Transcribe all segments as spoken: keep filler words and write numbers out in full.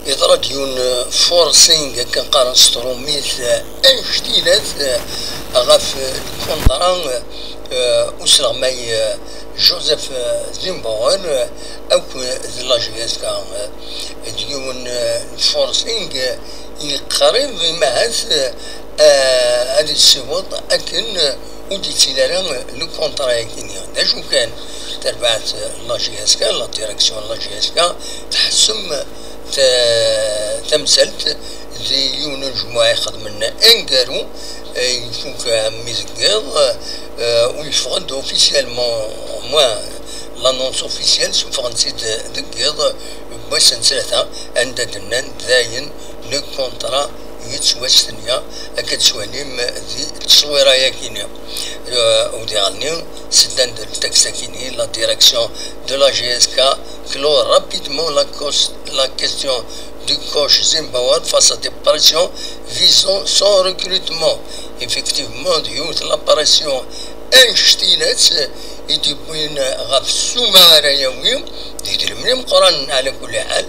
Yeḍra-d yiwen forcing akken qqaren s trumit, eh, anect-ilat, eh, ɣef lkunṭra, eh, usleɣmay, eh, Joseph, eh, Zimbauer, eh, akk d la J S K, eh, d yiwen, eh, forcing, eh, yeqrib imahat, eh, eh, ad yessiweḍ akken, eh, ur d-yettili ara lkunṭra-agi-nni. D acu kan, tarbaɛt, eh, la J S K, la direction la J S K, tḥessem ta-, tamsalt di yiwen n ujmuɛ ixedmen aneggaru, eh, ifuk ɛemmi deg yiḍ, eh, u yeffeɣ-d officiellement, moi, l'annonce officielle, suffɣen-tt-id deg yiḍ, wass n ttlata, anda d-nnan dayen le contrat yettwastenya, akka d-tettwalim di tteswira-yagi-nni. Eh, u diɣenni, seddan-d le texte-agi-nni, la direction de la J S K clôt rapidement la cos-, la question du coach Zimbauer face à des pressions visant son recrutement. Effectivement, d yiwet la pression anect-ilat, i d-yewwin ɣef ssuma ara yawi, d idrimen imeqqranen ɛla kulli ḥal,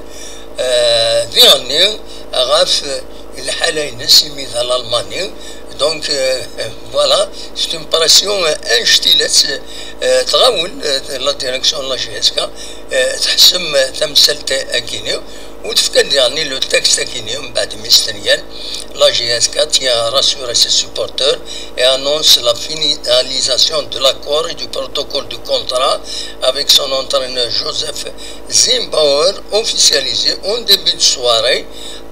eh, diɣenni ɣef lḥala-ines imi d Alalmani. Donc, euh, voilà, c'est une pression, euh, anect-ilat, euh, tɣawel, euh, la direction de la J S K, euh, tḥessem, euh, tamsalt-agi-nni, u tefka-d diɣenni le texte-agi-nni, mbeɛd mi stenyan, la J S K tient à rassurer ses supporters et annonce la finalisation de l'accord et du protocole de contrat avec son entraîneur Joseph Zimbauer, officialisé en début de soirée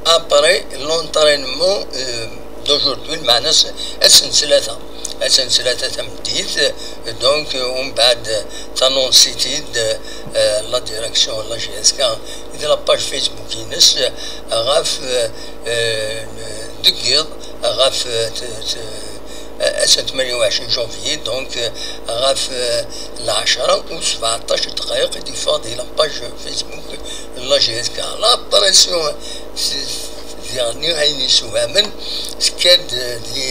après l'entraînement, euh, d'aujourd'hui, lmeɛna-s ass n ttlata. Ass n ttlata tameddit, donc, euh, umbeɛd tanunsit-id, euh, la direction la J S K di la page Facebook-ines, euh, ɣef, euh, euh, deg yiḍ, ɣef, euh, t-, t-, ass n tmanya u ɛecrin janvier, donc, euh, ɣef, euh, lɛecra u sbeɛṭac dqayeq i d-yeffeɣ di la page Facebook la J S K. La pression, c'est, diɣenni ayen yessewhamen, tekka-d di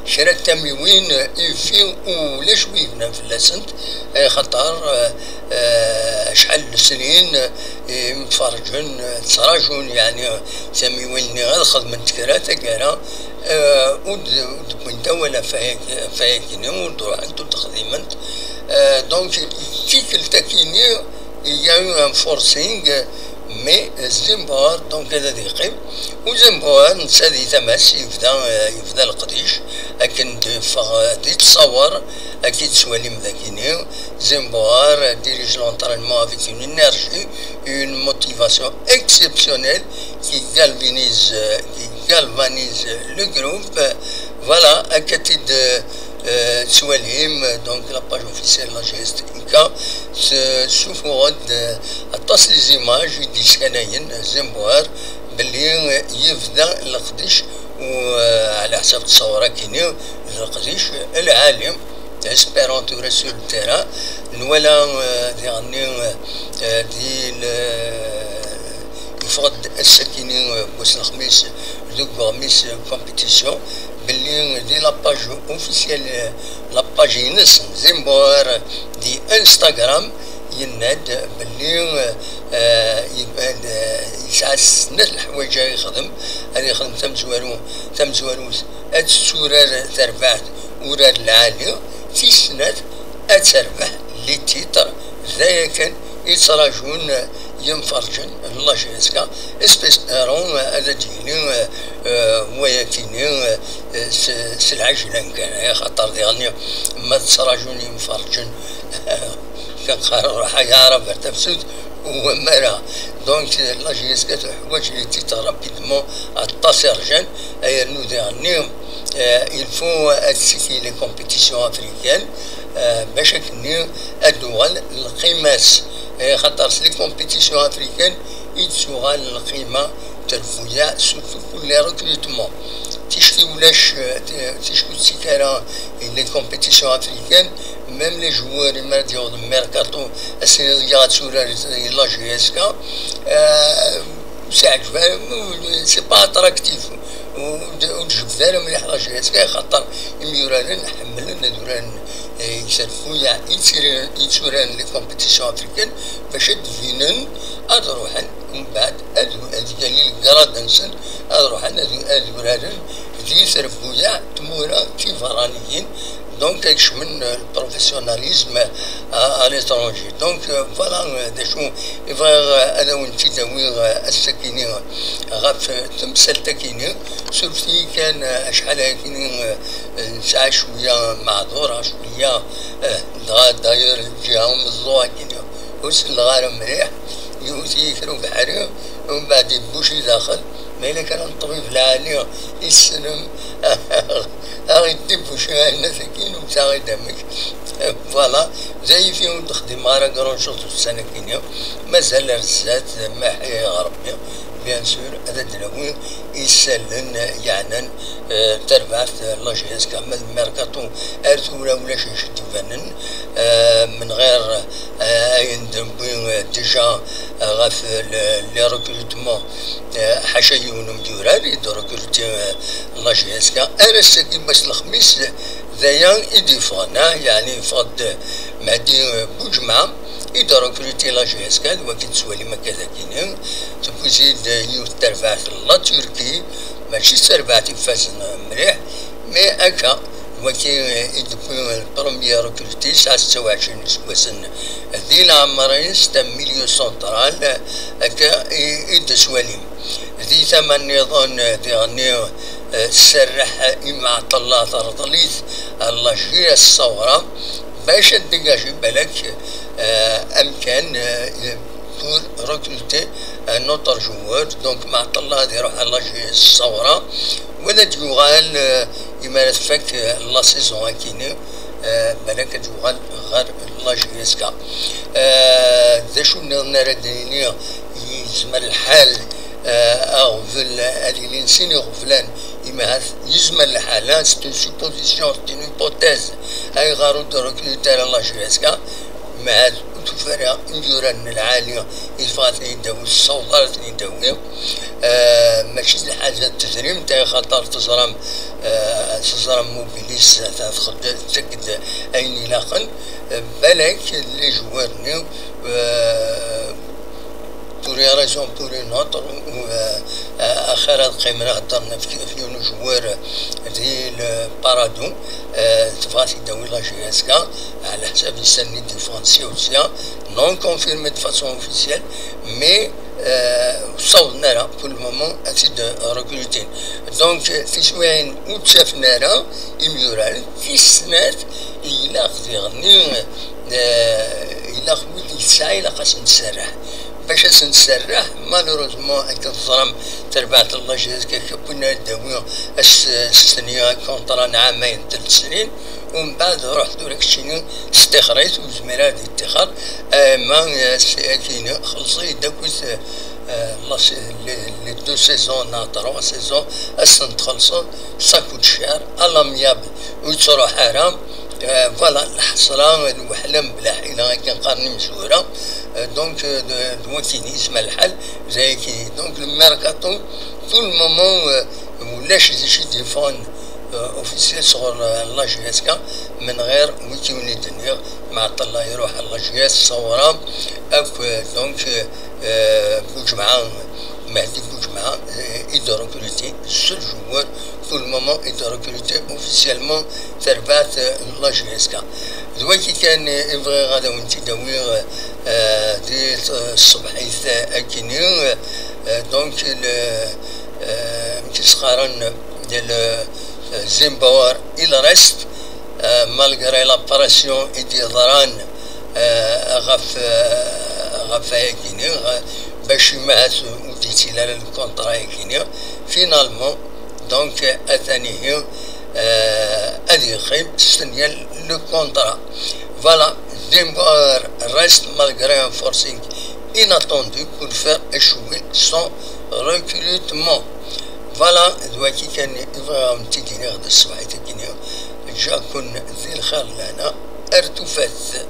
kra n tamiwin, ifi ulac wi yebnan fell-asent, axaṭer, euh, euh, acḥal n lesnin, euh, imferrǧen, euh, ttraǧun, yeɛni, tamiwin-nni ad xedment kra taggara, euh, ur d-, ur d-wwint awal ɣef wayagi-, ɣef wayagi-nni, ur d-ruḥent, ur d-xdiment. Euh, donc, tikkelt-agi-nni, il y a eu un forcing, mais Zimbauer, donc, ad, ad yeqqim. U Zimbauer, netta di tama-s, yebda, euh, yebda leqdic, akken d-yeffeɣ, euh, d-yettṣawar, akken tettwalim dagini. Zimbauer, euh, dirige l'entraînement avec une énergie et une motivation exceptionnelle qui galvanise, euh, qui galvanise le groupe. Voilà, akka-tt-id, euh, euh, tettwalim, donc, la page officielle la J S K, tessufuɣ-d, euh, aṭas les images i d-yeskanayen Zimbauer belli, euh, yebda leqdic, u, euh, ɛla ḥsab ttṣawar akkin-i, d leqdic lɛali. Espérant tura sur le terrain, nwala, euh, diɣenni, euh, euh, di le, yeffeɣ-d ass-akini, euh, n wass n lexmis, deg uɣmis, euh, compétition, belli di la page officielle, euh, la page-ines n Zimbauer di Instagram, yenna-d belli, euh, euh, yesɛa snat leḥwayeǧ ara yexdem, ad yexdem tamezwaru-, tamezwarut ad tetturar terbaɛt urar lɛali, tis snat ad terbeḥ les titres, d aya kan i ttraǧun yimferǧen n la J S K, espérant ad d-yili, euh, wayakini, euh, s, s lɛejlan kan, axaṭer diɣenni ma ttraǧun yimferǧen, kan qqaren ruḥ ay aɛrab ar tafsut, u wamara. Donc, la J S K teḥwaǧ les titres rapidement, aṭas irjan, ay rnu diɣenni, euh, il faut ad tsiki les compétitions africaines, euh, bac akkenni ad d-tuɣal lqima-s. Eh, xaṭer s les compétitions africaines i d-tuɣal lqima terbuyaɛ, surtout pour les recrutements. Ticki ulac, euh, ti-, ticki ur ttsik ara les compétitions africaines, même les joueurs, mi ara d-yaweḍ mercato, ass-nni ad tturar la J S K, euh, ur s-iɛǧib ara, c'est pas attractif. Ur d-, ur d-jbed ara mliḥ la J S K, xaṭer imyuraren ḥemmlen ad uraren, eh, i terbuyaɛ, i tturaren, i tturaren les compétitions africaines, bac ad d-binen, ad ruḥen. Mbeɛd ad, ad yali lgrad-nsen, ad ruḥen ad, ad uraren di trebbuyaɛ tmura tiberraniyin. Donc ad kecmen le professionnalisme à, à l'étranger. Donc, euh, voilà, euh, d acu i bɣiɣ, euh, ad awen-tt-id-awiɣ, euh, ass-akini ɣef, euh, temsalt-akini. Surfet-iyi kan, euh, acḥal akini, euh, nesɛa cwiya meɛduṛ, cwiya, euh, dɣa d'ailleurs ǧǧiɣ ameẓẓuɣ akini ur selleɣ ara mliḥ. Yewwet-iyi kra ubeḥri, umbeɛd ibbuci daxel. Ma yella kra n ṭṭbib lɛali yessnem, aɣ-id-ibbuci ayen-agi, newwet-aɣ-id amek. Voilà, d ayif-i ur d-xdimeɣ ara grand chose ussan-agi-nni. Mazal ar zdat, ma iḥya-yaɣ Rebbi, bien sûr, ad d-nawi isallen yeɛnan, euh, tarbaɛt, euh, la J S K, ma d merkaṭu ar tura ulac acu d-ibanen, euh, من غير, euh, ayen d-newwi, euh, déjà, euh, ɣef, euh, le, les recrutements, euh, ḥaca yiwen umyurar i d-recruter, euh, la J S K. Ar ass-agi, ass n lexmis, d aya i d-yeffɣen, ha, yeɛni yeffeɣ-d, euh, Mehdi, euh, Buǧemɛa, i d-recruter la J S K, d wakken tettwalim akka dagini, tewwi-t-id, euh, yiwet n terbaɛt n la Turquie, mačči d tarbaɛt ifazen, euh, mliḥ, mais akka, wagi i d-wwi le premier recruté, yesɛa setta u ɛecrin iseggasen di leɛmer-is, d milieu central, akka i, i d-teswalim. Di tama nniḍen, diɣenni, eh, tserreḥ i Mɛeṭṭella, terḍel-it la J S Ṣawra, bac ad d-dégager balak, eh, amkan, eh, pour recruter un autre joueur. Donc, Mɛeṭṭella ad iruḥ à la J S Ṣawra, wala d-yuɣal, euh, imi ara tfak, euh, la saison akini, euh, balak ad yuɣal ɣer la J S K. Euh, d acu nniḍen ara d-nini? Yezmer lḥal, euh, aɣbel ad ilin sin iɣeblan, imi ahat yezmer lḥal, hein, c'est une supposition, c'est une hypothèse. Ayɣer ur d-recruter ara la J S K? Mɛad ur tufi ara imyurar n lɛali i tebɣa ad ten-id-tawi, tessaweḍ ara ad ten-id-tawi. Ah, mačči d lḥaǧa n tedrimt, axaṭer teẓram, ah, teẓram Mobilis, ta txeddem, tettak-d ayen ilaqen. Ah, balak les joueurs-nni, ah, pour une raison, pour une autre, ou, euh, euh, axir ad qqimen ad heddren ɣef, ɣef yiwen ujewwir di le Paradou, euh, tebɣa ad t-id-tawi la J S K, ɛla ḥsab isallen i d-yeffɣen sya u sya, non confirmé de façon officielle, mais, euh, ur ssawḍen ara pour le moment ad t-id-recrutin. Donc, tiswiɛin ur ttafen ara imyuraren, tis snat, ilaq diɣenni, euh, ilaq wid yesɛa, ilaq ad sen-nserreḥ. Bac ad sen-nserreḥ, malheureusement, akken teẓram, tarbaɛt n la J S K, win ara d-tawi, as-, as-tini akuntra n ɛamayen, tlata snin, umbeɛd ruḥ tura keččini stixer-it, ur yezmir ara ad yettixer, ama, eh, s-, akini, xelleṣ-iyi-d akkit, eh, eh, la s-, les, les deux saisons neɣ trois saisons, ad sen-txellṣeḍ, ça coûte cher, à l'amiable, ur yettruḥ ara. Euh, voilà, lḥesra, lweḥla mebla ḥila, akken qqaren imezwura. Euh, donc, euh, d, d wakken yezmer lḥal, d ayagi. Donc, le mercato, pour le moment, euh, ulac d acu i d-yeffɣen, euh, officiel sɣur, euh, la J S K, من غير wiki wen-d-nniɣ, Mɛeṭṭella iruḥ ɣer la J S Ṣawra, akk, euh, donc, euh, euh, Buǧemɛa, Mehdi Buǧemɛa, euh, i d-recruté seul joueur pour le moment, i d-recruté officiellement tarbaɛt, euh, n la J S K. D wagi kan, euh, i bɣiɣ ad awen-t-id-awiɣ, euh, di, euh, tṣebḥit, euh, akini, euh, donc, le, euh, amek i s-qqaren, le, euh, Zimbabwe, il reste, euh, malgré la pression i d-yeḍran, euh, ɣef, euh, ɣef ayagi-nni, ɣ-, bac imahat ur d-yettili ara lkuntra-agi-nni. Finalement, donc, euh, atan ihi, euh, ad yeqqim s tenya le contrat. Voilà, Zimbabwe reste malgré un forcing inattendu pour faire échouer son recrutement. Voilà, d wagi kan i bɣiɣ ad wen-t-id-iniɣ d ṣṣbeḥ-agi-nni. Ǧǧiɣ-ken di lxir lehna, ar tufat.